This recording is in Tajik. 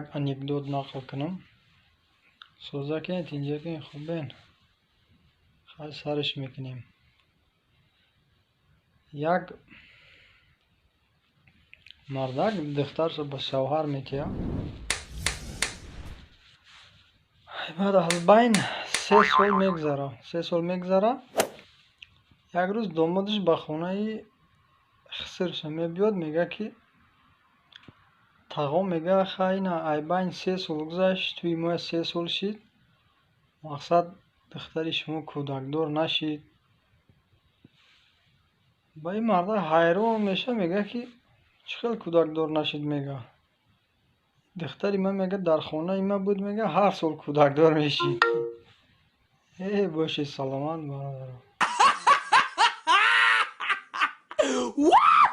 Як анекдот нақл кунам. Созакен, тинҷакен, хубен? Хай, сарш мекунем. Як мардак духтаршо ба шавҳар метиҳад. Баъд аз байн 3 сол мегзара. 3 сол мегзара. Як рӯз домодаш ба хонаи хисрша мебиёд, мега, ки тағо, мега, хай, ина ай байн 3 сол гузашт, тӯи моя 3 сол шид, мақсад, духтари шумо кӯдакдор нашид. Ба ин мардак ҳайрон мешавад, мега, ки чӣ хел кӯдакдор нашид? Мега, духтари ман, мега, дар хонаи ман буд, мега, ҳар сол кӯдакдор мешид. Э, бошед саломат, бародаро.